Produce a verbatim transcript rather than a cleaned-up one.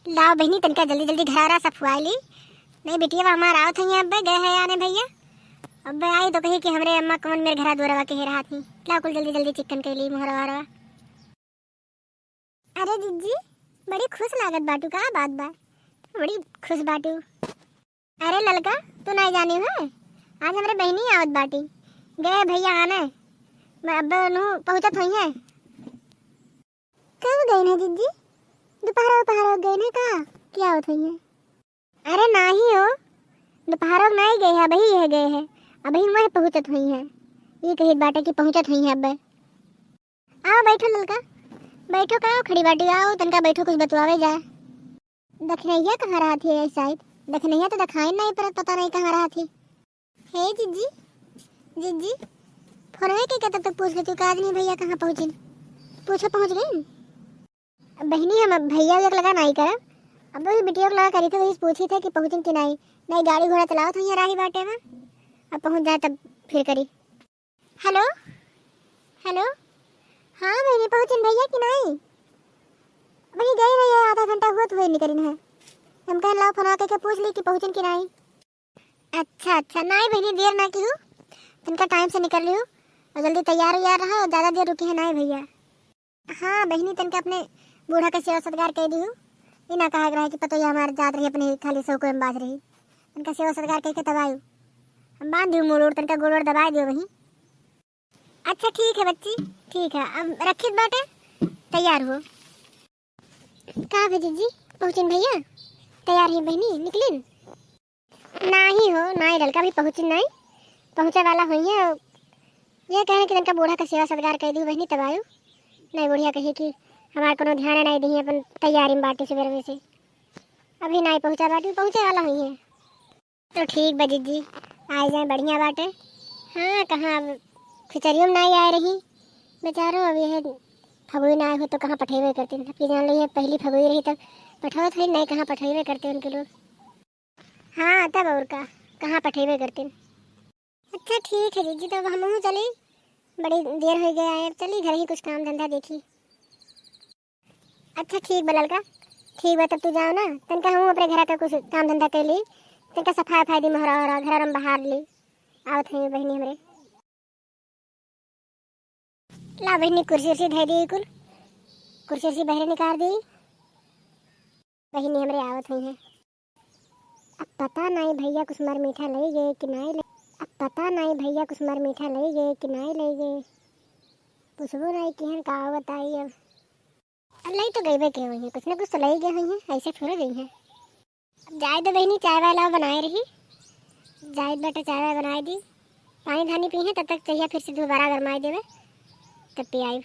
लाओ बहिनी, तनिका जल्दी जल्दी घरा सफुआई ली। नहीं, बिटिया हमार आवत हइया, अब्बे गए हैं आने भइया। अब्बे आई तो कही कि हमरे अम्मा कौन मेरे घरा दुआरवा के हे रहत ही। लाओ कुल जल्दी जल्दी चिक्कन कइ ली मुहरा वहरा। अरे जिज्जी, बड़ी खुश लागत बाटू, का बात बा? बड़ी खुश बाटू। अरे ललका, तू नाई जानी है? आज हमरे बहिनी आवत बाटी। गए भइया आने। मैं अब्बे नु पहुँचत होइहैं। कब गइन है जिज्जी? दोपहर दोपहर गइन है का? क्या होत होइहैं? अरे नाही हो, दोपहर नाई गए है, अबही यह गए है। अबही वह पहुँचत होइहैं। ये कहित बाटे कि पहुँचत होइहैं अब्बे। आओ बैठो ललका, बैठो, का खड़ी बाटी, आओ तनका बैठो, कुछ बतवावे जाए। दखिनैया कहाँ रहत ही ऐ साइड? दखिनैया तो देखाइन नाई परत, पता नाई कहाँ रहत ही। हे जिज्जी, जिज्जी, फोनवे के के तब तक पूछ लेती का आज नहीं भइया कहाँ पहुँचिन? पूछो पहुँच गइन? बहिनी हम अब भइया के लगा नाई करब, अब वही बिटिया के लगा करी थे, वही पूछी थे कि पहुँचिन कि नाई। नाई गाड़ी घोड़ा चलावत होइहैं राही बाटे में, अब पहुँच जाए तब फिर करी। हेलो, हेलो, हाँ बहिनी, पहुँचिन भइया कि नाई? अबही गए रहे, आधा घंटा हुआ तो हुए निकलिन है। हम कहन लाओ फोन आके के पूछ ली कि पहुँचिन कि नाई। अच्छा अच्छा, नाई बहिनी, देर ना किहू, तनका टाइम से निकल लिहू और जल्दी तैयार उयार रहा और ज़्यादा देर रुकी है नाई भइया। हाँ बहिनी, तनका अपने बूढ़ा के सेवा सत्कार कइ दिहू। ई ना कहा रहा कि पतोहिया हमार जात रही अपने खाली सौ को बाज रही। तनका सेवा सत्कार कइ के तब आयु। हम बांध दिहू मूड़ उड़, तनका गोड़ ओड़ दबाए दियो वहीं। अच्छा ठीक है बच्ची, ठीक है, अब रखित बाटे, तैयार हो। का भे जिज्जी, पहुँचिन भइया? तैयार ही बहिनी, निकलिन? नाही हो, नाही ललका, अभी पहुँचिन नाही, पहुँचे वाला होइहैं। ये कहन कि तनका बूढ़ा का सेवा सत्कार कइ दिहू बहिनी तब आयु। नाही बुढ़िया कही कि हमार कोनो ध्यान नाही दिही, अपन तैयारी में बाटी सुबेरवे से। अभी नाही पहुँचा बाटी, पहुँचे वाला होइहैं। तो ठीक बा जिज्जी, आइ जाए बढ़िया बाटे। हाँ, कहाँ अब खिचड़ियो में नाही आए रही बेचारो, अब यह फगुई नाही हो तो कहाँ पठेबे करतिन। अब की जान लो ये पहली फगुई रही तब पठौत है, नाही कहाँ पठेबे करते उनके लोग। हाँ, तब और का, कहाँ पठेबे करतिन। अच्छा ठीक है जिज्जी, तब हमहूँ चली, बड़ी देर होइ गया है, अब चली घर ही कुछ काम धंधा देखी। अच्छा ठीक बा ललका, ठीक बा, तब तू जाओ ना, तनका हमहूँ अपने घर का कुछ काम धंधा कइ ली, तनका सफाई उफाई दी, मोहरा ओहरा घर हम बहार ली। आवत है बहिनी हमरे। ला बहिनी, कुर्सी उर्सी धइ दी कुल, कुर्सी उर्सी बहरे निकाल दी। बहिनी हमरे आवत हुई हैं। अब पता नाही भइया कुछ मर मीठा लइ गए कि नाही लइ, अब पता नाही भइया कुछ मर मीठा लइ गए कि नाही लइ गए। पूछबो नाही किहन का बताई अब। अब लइ तो गइबे के हुई हैं, कुछ ना कुछ तो लइ गए हुई हैं, ऐसे थोड़े गई हैं। अब जाए दे बहिनी, चाय वाय लाओ बनाए रही। जाए बेटा चाय वाय बनाए दी, पानी धानी पी हैं, तब तक चहिया फिर से दोबारा गरमाए देवे, तब पी आई।